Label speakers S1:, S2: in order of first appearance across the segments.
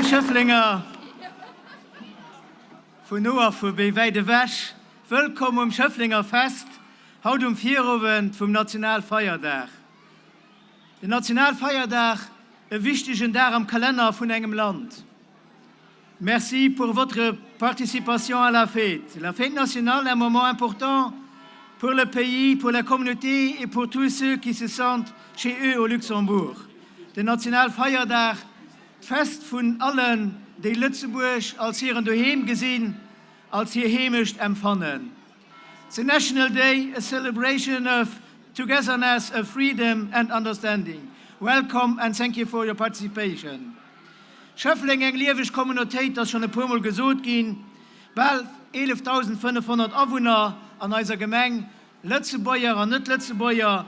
S1: Léif Schëfflenger vun no a vu méi wäit ewech, wëllkomm um Schëfflenger Fest, haut um Virowend vum Nationalfeierdag. Den Nationalfeierdag, e wichtegen Dag am Kalenner vun engem Land. Merci pour votre participation à la fête. La fête nationale, un moment important pour le pays, pour la communauté et pour tous ceux qui se sentent chez eux au Luxembourg. Den Nationalfeierdag, d'Fest vun allen, déi Lëtzebuerg als hiren Doheem gesinn, als hir Heemecht empfannen. The National Day, a celebration of togetherness, of freedom and understanding. Welcome and thank you for your participation. Schëffleng, eng lieweg Communautéit, ass schonn e puermol gesot ginn. Bal 11.500 Awunner an eiser Gemeng, Lëtzebuerger an Net-Lëtzebuerger,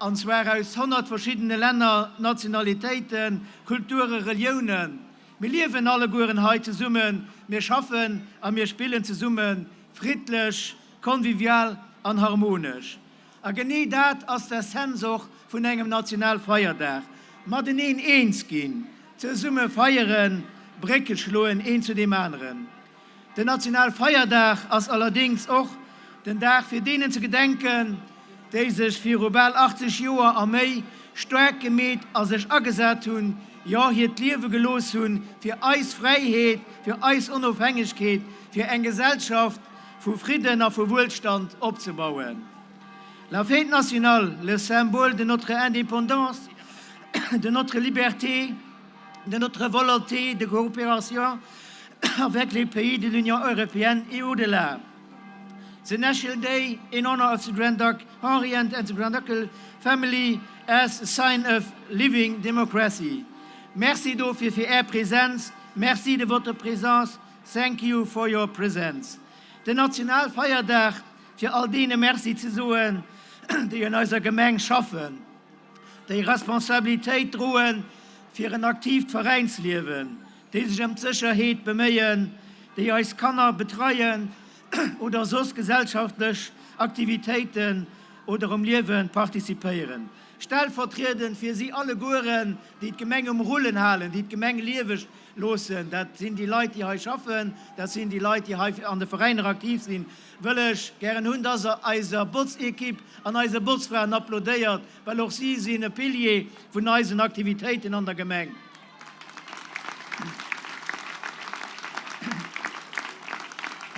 S1: an zwar aus 100 verschiddene Länner, Nationalitéiten, Kulture, Reliounen. Mir liewen allegueren hei zesummen, mir schaffen a mir spillen zesummen, friddlech, convivial an harmonesch. A genee dat ass d'Essenz och vun engem Nationalfeierdag, mateneen eens ginn, zesumme feieren, Brécke schloen een zu deem aneren. Den Nationalfeierdag ass allerdéngs och den Dag fir deenen ze gedenken, déi sech viru bal 80 Joer a méi staark gemeet a sech agesat hunn, jo hiert Liewe gelooss hunn fir eis Fräiheet, fir eis Onofhängegkeet, fir eng Gesellschaft vu Fridden a vu Wuelstand opzebauen. La fête nationale, le symbole de notre indépendance, de notre liberté, de notre volonté de coopération avec les pays de l'Union européenne et au-delà. The National Day in honor of the Grand Duke Henri and the Grand Ducal Family as a sign of living democracy. Merci dofir fir Är Präsenz. Merci de votre présence. Thank you for your presence. Den Nationalfeierdag fir all deene Merci ze soen, déi an eiser Gemeng schaffen, déi Responsabilitéit droen fir en aktiivt Veräinsliewen, déi sech ëm d'Sécherheet beméien, déi eis Kanner betreien oder soss gesellschaftlech Aktivitéiten oder um Liewe participéieren. Stellvertriedend fir si allegueren, déi d'Gemeng um Rullen halen, déi d'Gemeng lieweg loossen, dat sinn déi Leit, déi hei schaffen, dat sinn déi Leit, déi hei an de Veräiner aktiv sinn, wëll ech gären hunn, dass Der eiser Botzequipe an eise Botzfraen applaudéiert, well och si sinn e Pilier vun eisen Aktivitéiten an der Gemeng.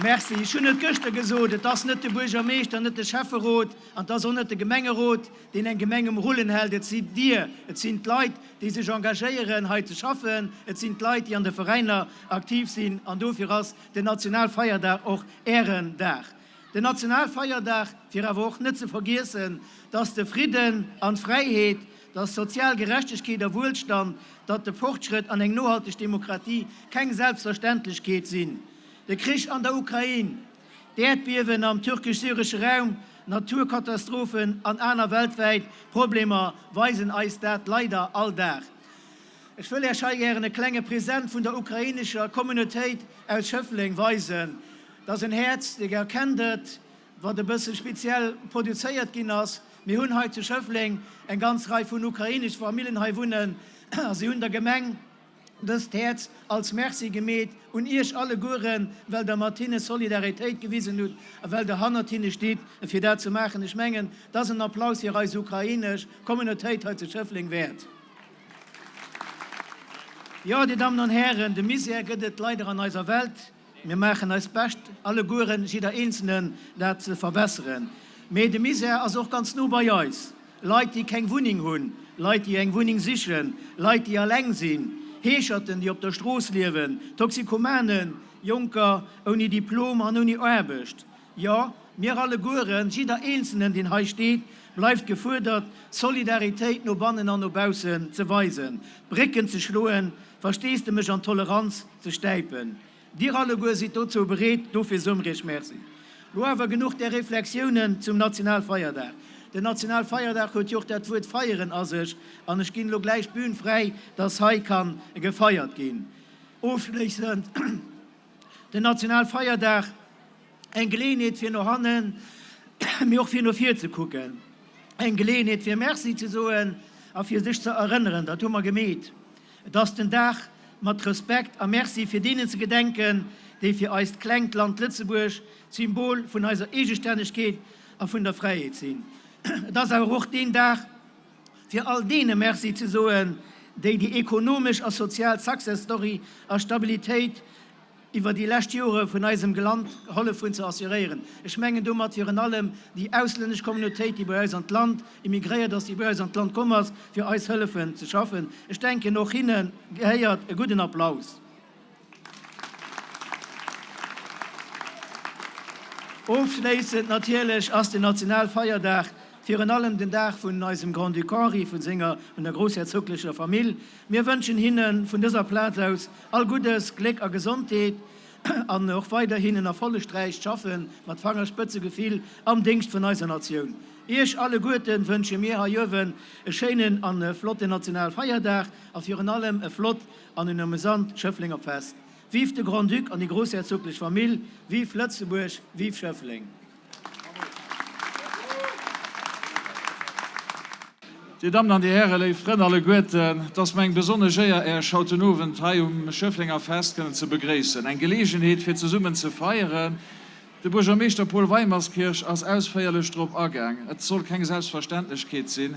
S1: Merci. Ech hunn et gëschter gesot, et ass net de Buergermeeschter, net de Schäfferot an et ass och net de Gemengerot, deen eng Gemeng um Rullen hält. Et sidd Dir, et sinn d'Leit, déi sech engagéieren, hei ze schaffen. Et sinn d'Leit, déi an de Veräiner aktiv sinn. An dofir ass den Nationalfeierdag och Ären Dag. Den Nationalfeierdag, fir awer och net ze vergiessen, dass de Fridden an d'Fräiheet, dass sozial Gerechtegkeet a Wuelstand, datt de Fortschrëtt an eng nohalteg Demokratie keng Selbstverständlechkeet sinn. De Krich an der Ukrain, d'Äerdbiewen am türkesch-syresche Raum, Naturkatastrophen an aner weltwäit Problemer weisen eis dat leider all Dag. Ech wëll Äech hei gären e klenge Present vun der ukrainescher Communautéit aus Schëffleng weisen. Dat ass en Häerz, Dir erkennt et, wat e bësse speziell produzéiert ginn ass. Mir hunn hei zu Schëffleng eng ganz Rei vun ukrainesch Famillen hei wunnen a si hunn der Gemeng dëst Häerz als Merci gemeet un Iech allegueren, well Der mat hinne Solidaritéit gewisen hutt a well Der hannert hinne stitt, fir dat ze maachen. Ech mengen, dat ass en Applaus fir eis ukrainesch Communautéit hei zu Schëffleng wäert. Jo, Dir Dammen an Hären, de Misär gëtt et leider an eiser Welt. Mir maachen eist Bescht, allegueren, jidder Eenzelnen, dat ze verbesseren. Mee de Misär ass och ganz no bei eis. Leit, déi keng Wunneng hunn, Leit, déi eng Wunneng sichen, Leit, déi eleng sinn, Heescherten, déi op der Strooss liewen, Toxikomanen, Jonker ouni Diplom an ouni Aarbecht. Jo, mir allegueren, jidder Eenzelnen, deen hei steet, bleift gefuerdert, Solidaritéit no bannen an no baussen ze weisen, Brécken ze schloen, Versteesdemech an Toleranz ze stäipen. Dir alleguer sidd dozou bereet, dofir soe mir Iech Merci. Lo awer genuch där Reflexiounen zum Nationalfeierdag. Den Nationalfeierdag huet jo och dat Wuert feieren a sech an ech ginn elo gläich d'Bühn fräi, dass hei ka gefeiert ginn. Ofschléissend, Den Nationalfeierdag, eng Geleeënheet fir no hannen, mee och fir no vir ze kucken, eng Geleeënheet fir Merci ze soen a fir sech ze erënneren, dat hu mer gemeet. Et ass den Dag. mat Respekt a Merci fir deenen ze gedenken, déi fir eist klengt Land Lëtzebuerg d'Symbol vun eiser Eegestännegkeet a vun der Fräiheet sinn. Et ass awer och deen Dag, fir all deene Merci ze soen, déi déi ekonomesch a sozial Success Story a Stabilitéit iwwer déi lescht Jore vun eisem Land gehollef hunn ze assuréieren. Ech mengen domat virun allem déi auslännesch Communautéit, déi bei eis an d'Land immigréiert ass, déi bei eis an d'Land komm ass, fir eis hëllefen ze schaffen. Ech denken, och hinne gehéiert e gudden Applaus. Ofschléissend natierlech ass den Nationalfeierdag virun allem den Dag vun eisem Grand-Duc Henri, vun senger, vun der groussherzoglecher Famill. Mir wënschen hinne vun dëser Plaz aus all Guddes, Gléck a Gesondheet an och weiderhin en erfollegräicht Schaffe mat Fangerspëtzegefill am Déngscht vun eiser Natioun. Iech alleguerten wënsche mir hei uewen e schéinen an flotten Nationalfeierdag a virun allem e flott an en amüsant Schëfflenger Fest. Vive de Grand-Duc an déi groussherzoglech Famill, vive Lëtzebuerg, vive Schëffleng!
S2: Dir Dammen an Dir Hären, léif Frënn alleguerten, et ass mer eng besonnesch Éier, Äech haut den Owend hei um Schëfflenger Fest kënnen ze begréissen. Eng Geleegenheet, fir zesummen ze feieren. De Buergermeeschter Paul Weimerskirch ass ausféierlech drop agaang. Et soll keng Selbstverständlechkeet sinn.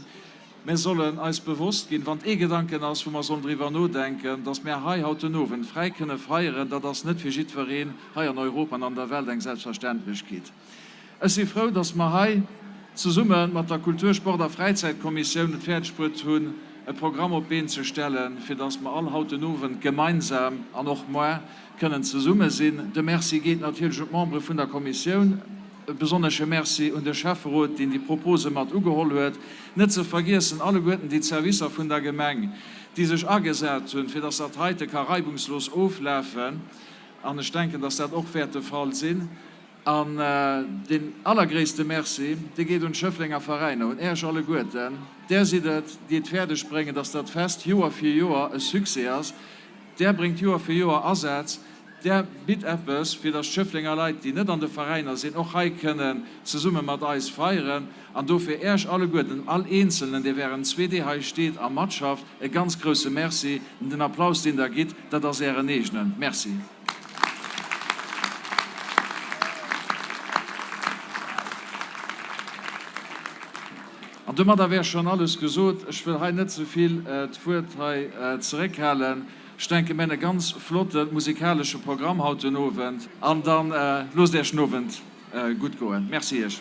S2: Mär sollen eis bewosst ginn, wann ee Gedanken ass, wou mer sollen driwwer nodenken, dass mär hei haut den Owend fräi kënne feieren, dat ass net fir jiddwereen hei an Europa an an der Welt eng Selbstverständlechkeet. Ech si frou, dass mer hei zesumme mat der Kultur-, Sport a Fräizäitkommissioun et fäerdeg bruet hunn, e Programm op d'Been ze stellen, fir dass mer all haut den Owend gemeinsam an och moar kënnen zesumme sinn. De Merci geet natierlech un d'Membere vun der Kommissioun. E besonnesche Merci un de Schäfferot, deen déi Propose mat ugeholl huet. Net ze vergiessen alleguerten déi Zerwisser vun der Gemeng, déi sech agesat hunn, fir dass dat heite ka reibungslos oflafen. An ech denken, dass dat och wäert de Fall sinn. An deen allergréisste Merci, dee geet un d'Schëfflenger Veräiner, un Äech alleguerten. Där sidd et, déi et fäerdeg bréngen, dass dat Fest Joer fir Joer e Succès ass. Där bréngt Joer fir Joer Asaz, där bitt eppes, fir datt d'Schëfflenger Leit, déi net an de Veräiner sinn, och hei kënnen zesumme mat eis feieren. An dofir Äech alleguerten, all Eenzelnen, dee während zwee Dee hei steet a matschafft, e ganz grousse Merci. Den Applaus, deen Der gitt, dat ass Ären eegenen. Merci. An domadder wär schonn alles gesot. Ech wëll hei net ze vill d'Wuert hei zeréckhalen. Ech denken, mir hunn e ganz flotte musikalesche Programm haut den Owend. An da loosst Iech den Owend gutt goen. Merci Iech.